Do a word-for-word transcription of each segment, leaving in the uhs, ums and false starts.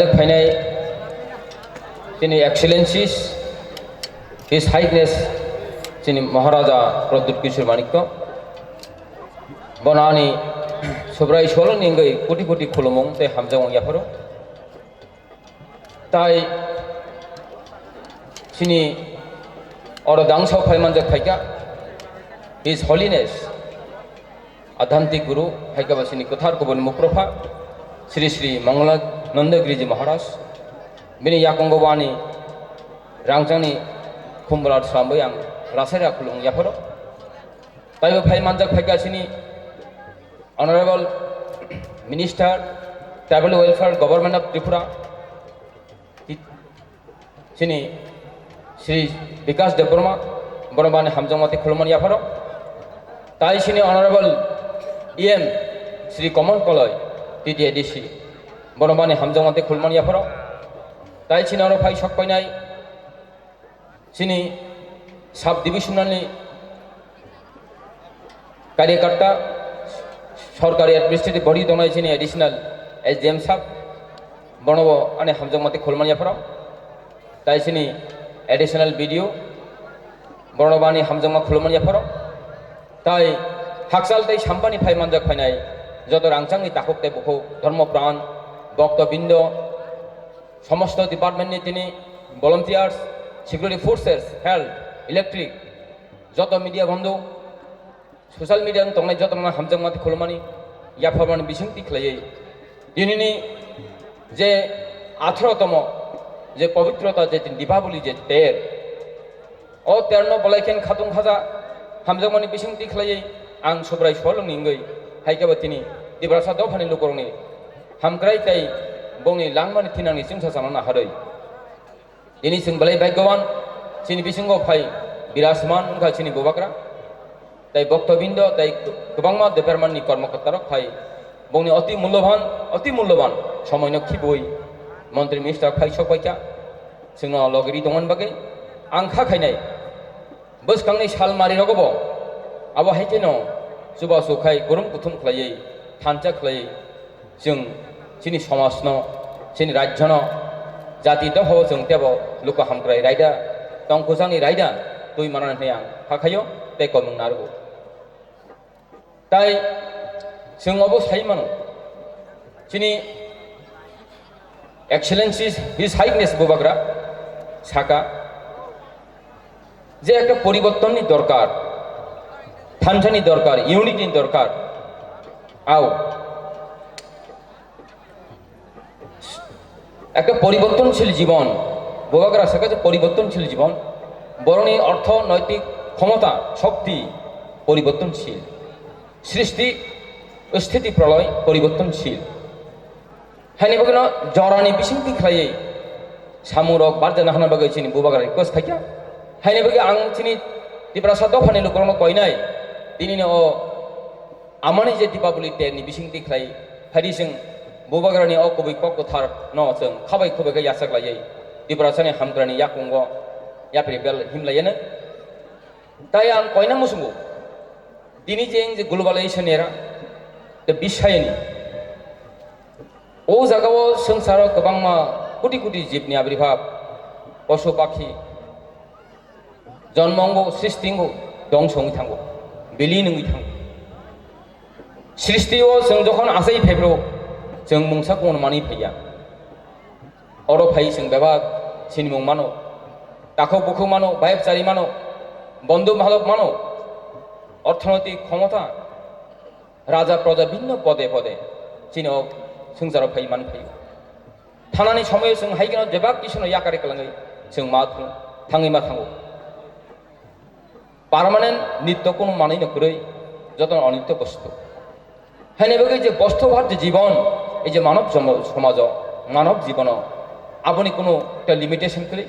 Phainai chini Excellencies, His Highness chini Maharaja Pradyut Kishore Manikya, bono ani Subrai Soloni wngwi koti koti khulumung tei hamjakmung yapharo. Tai chini oro dangsa phai manjak phaikha His Holiness Adhantik Guru, hai khe bo chini kwthar kubun Mukrupha, Sri Sri Mangalananda Giriji Maharaj, bini yakungo bo ani rangchakni khumbular swlamwi ang rasai ra khulumung yapharo. Taibo phai manjak phaikha chini Honorable Minister Tribal Welfare, Government of Tripura, Chini Sri Bikash Debbarma, bono bani hamjakmati khulumani yapharo. Tai chini Honorable E M Sri Kamal Koloi, T T A D C, bono bani hamjakmati khulumani yapharo. Tai chini oro phai sok painai chini sub divisional ni karyakarta, sorkari administrative body tongnai chini additional S D M sab, bono bo ani hamjakmati khulumani yapharo. Tai chini additional B D O, bono bo ani hamjakma khulumani yapharo. Tai hakchal tei sampani phai manjak phainai joto rangchakni takhuk tei bukhuk, dhormo pran, bhokto bindo, somosto department ni tini volunteers, security forces, health, electric, joto media bondhu, social media ni tongnai joto no hamjakmati khulumani, yapharmani bisingtwi khlaiwi. Dinini je atharo tomo je pobitrota je Deepavali je ter, o terno bolai khen khatung khaja hamjakmani bisingtwi khlaiwi ang Subrai Solongni wngwi hai khe bo tini Tiprasa dophani lukurokni hamkrai tei bongni langmani thinangni chwngsa chana naharwi. Tini chwng belai bhagyawan, chini bisingo phai birasman wngkha chini Bubagra, tei bhoktobindo, tei kwbangma department ni kormokortarok phai bongni oti mulloban, oti mulloban somoino khibwi montri minister phai sok paikha, chwngno logi ri tongmani bagwi ang kha khainai. Bwskangni sal marirogo bo abo hai kheno chubachu khai gurum kuthum khlaiwi, thansa khlaiwi, chwng chini somajno, chini rajyono, jati dophao chwng teibo luku hamkrai raida, tongkhujakni raida twi manani hwnwi ang kha khaio tei komung narwgo. Tai chwng obo sai mano, chini Excellencies His Highness Bubagra saka je ekta poribortonni dorkar, thansani dorkar, unity ni dorkar. Au একটা পরিবর্তনশীল জীবন, Bubagra saka je পরিবর্তনশীল জীবন, borokni ortho noitik khomota, shokti পরিবর্তনশীল, srishti, sthiti, proloy পরিবর্তনশীল. Haini bagwino jorani bisingtwi khlaiwi samungrok barjana hwnna bagwi chini Bubagra request khaikha. Haini bagwi ang chini Tiprasa dophani lukurokno koinai, tinini o amani je Deepavali terni bisingtwi khlai phaidi chwng Bubagrani o kubui kok kwthar no chwng khabai khubai khe yachak laiwi Tiprasani hamkrani yakungo yapri bel himlaiya no. Tai ang koina muchungo, tini je wng je globalization era, tei bisayani o jagao swngcharo kwbangma koti koti jibni abirbhab, posu pakhi, jonmo wngo, srishti wngo, dongso wngwi thango, bilin wngwi thango. Srishti o chwng jokhon achai phaiphru, chwng mungsa kunu manwi phaiya. Oro phai chwng bebak sinimung mano, takhuk bukhuk mano, bai bwchari mano, bondhu bahalok mano, orthonoitik khomota, raja proja bibhinno pode pode chini o swngcharo phai man phaio. Thanani somoyo chwng hai kheno bebak Iswrno yakari kwlangwi chwng ma thung-, thangwi ma thango. Permanent nitto kunu manwi no kwrwi, jotono onitto bostu. Haini bagwi je bostu bhar je jibon, ei je manob jomo-, somajo, manob jibono, aboni kunu ekta limitation kwrwi.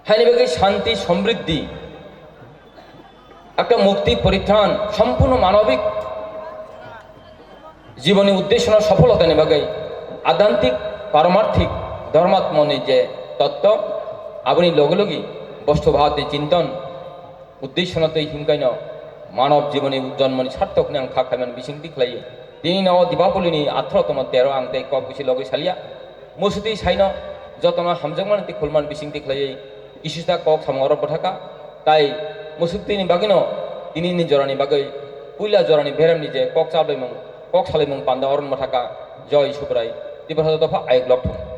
Haini bagwi shanti, somriddhi, ekta mukti, poritran, sompurno manobik jibonni uddeshono sopholotani bagwi adhantik, paramarthik, dhormatmoni je totto, aboni logi logi bostu bhar tei chinton uddeshono tei himkaino manob jibonni jonmoni sarthok hwnwi ang kha khaimani bisingtwi khlaiwi. Tini no Deepavali ni atharo tongmo tero ang tei kok bisi logwi salia. Musitwi saino jotono hamjakmani tei khulmani bisingtwi khlaiwi kisisa kok samung oro bwthaka, tai musitwini bagwino tinini jorani bagwi puila jorani beremni je kok chaplaimung, kok salaimung panda oro bwthaka. Joi Subrai, Tiprasa dopha ayuk lokthung.